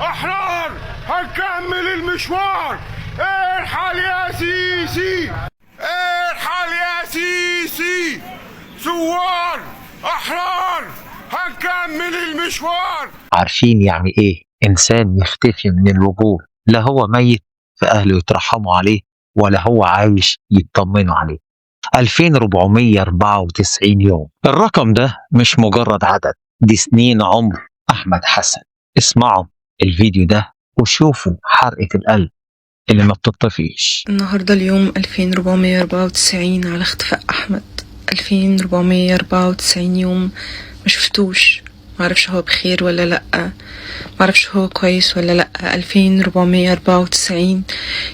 احرار هنكمل المشوار. ارحل يا سيسي، ارحل يا سيسي. ثوار احرار هنكمل المشوار. عارفين يعني ايه انسان يختفي من الوجود؟ لا هو ميت فاهله يترحموا عليه، ولا هو عايش يطمنوا عليه. 2494 يوم، الرقم ده مش مجرد عدد، دي سنين عمر احمد حسن. اسمعوا الفيديو ده وشوفوا حرقة القلب اللي ما بتطفيش. النهاردة اليوم 2494 على اختفاء أحمد. 2494 يوم ما شفتوش، معرفش هو بخير ولا لأ، معرفش هو كويس ولا لأ. 2494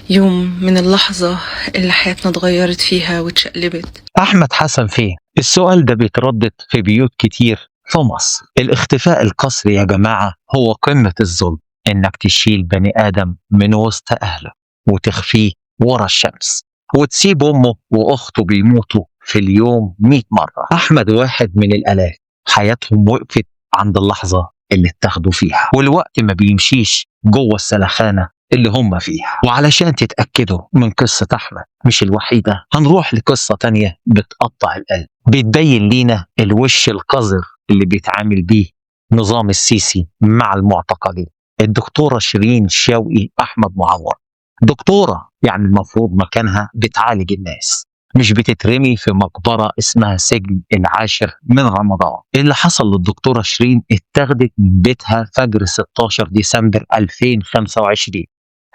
يوم من اللحظة اللي حياتنا اتغيرت فيها واتشقلبت. أحمد حسن فين؟ السؤال ده بيتردد في بيوت كتير في مصر. الاختفاء القسري يا جماعة هو قمة الظلم، إنك تشيل بني آدم من وسط أهله وتخفيه ورا الشمس وتسيب أمه وأخته بيموتوا في اليوم 100 مرة. أحمد واحد من الآلاف حياتهم وقفت عند اللحظة اللي اتاخدوا فيها، والوقت ما بيمشيش جوه السلخانة اللي هم فيها. وعلشان تتأكدوا من قصة أحمد مش الوحيدة، هنروح لقصة تانية بتقطع القلب، بتبين لينا الوش القذر اللي بيتعامل بيه نظام السيسي مع المعتقلين. الدكتورة شيرين شوقي أحمد معوض، دكتورة يعني المفروض مكانها بتعالج الناس، مش بتترمي في مقبرة اسمها سجن العاشر من رمضان. اللي حصل للدكتورة شيرين، اتاخدت من بيتها فجر 16 ديسمبر 2025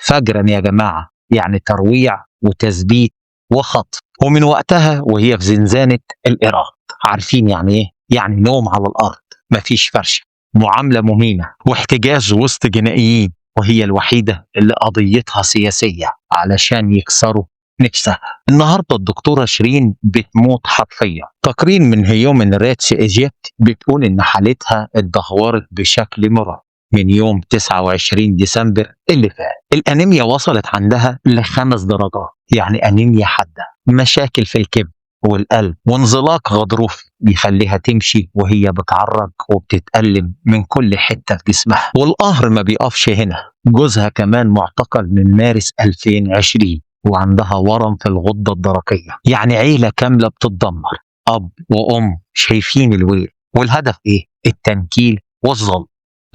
فجرا يا جماعة، يعني ترويع وتثبيت وخطف، ومن وقتها وهي في زنزانة الإيراد. عارفين يعني إيه؟ يعني نوم على الأرض، مفيش فرشة، معاملة مهينة، واحتجاز وسط جنائيين، وهي الوحيدة اللي قضيتها سياسية علشان يكسروا نفسها. النهارده الدكتورة شيرين بتموت حرفيا. تقرير من Human Rights Egypt بتقول ان حالتها اتدهورت بشكل مرعب من يوم 29 ديسمبر اللي فات. الانيميا وصلت عندها ل5 درجات، يعني انيميا حادة، مشاكل في الكبد والقلب، وانزلاق غضروفي بيخليها تمشي وهي بتعرج وبتتألم من كل حتة في جسمها. والقهر ما بيقفش هنا، جوزها كمان معتقل من مارس 2020 وعندها ورم في الغدة الدرقية. يعني عيلة كاملة بتتدمر، أب وأم شايفين الويل. والهدف إيه؟ التنكيل والظلم.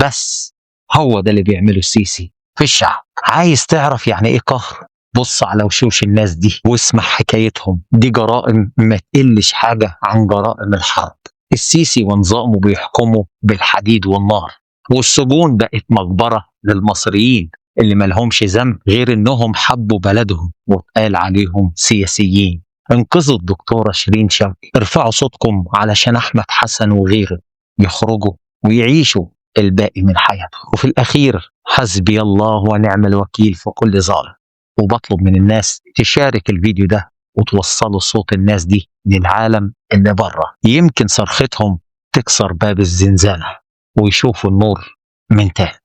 بس هو ده اللي بيعمله السيسي في الشعب. عايز تعرف يعني إيه قهر؟ بص على وشوش الناس دي واسمع حكايتهم، دي جرائم ما تقلش حاجة عن جرائم الحرب. السيسي ونظامه بيحكموا بالحديد والنار، والسجون بقت مقبرة للمصريين اللي ملهمش ذنب غير انهم حبوا بلدهم واتقال عليهم سياسيين. انقذوا الدكتورة شيرين شوقي، ارفعوا صوتكم علشان احمد حسن وغيره يخرجوا ويعيشوا الباقي من حياتهم. وفي الاخير حسبي الله ونعم الوكيل في كل ظالم. وبطلب من الناس تشارك الفيديو ده وتوصلوا صوت الناس دي للعالم اللي بره، يمكن صرختهم تكسر باب الزنزانة ويشوفوا النور من تاني.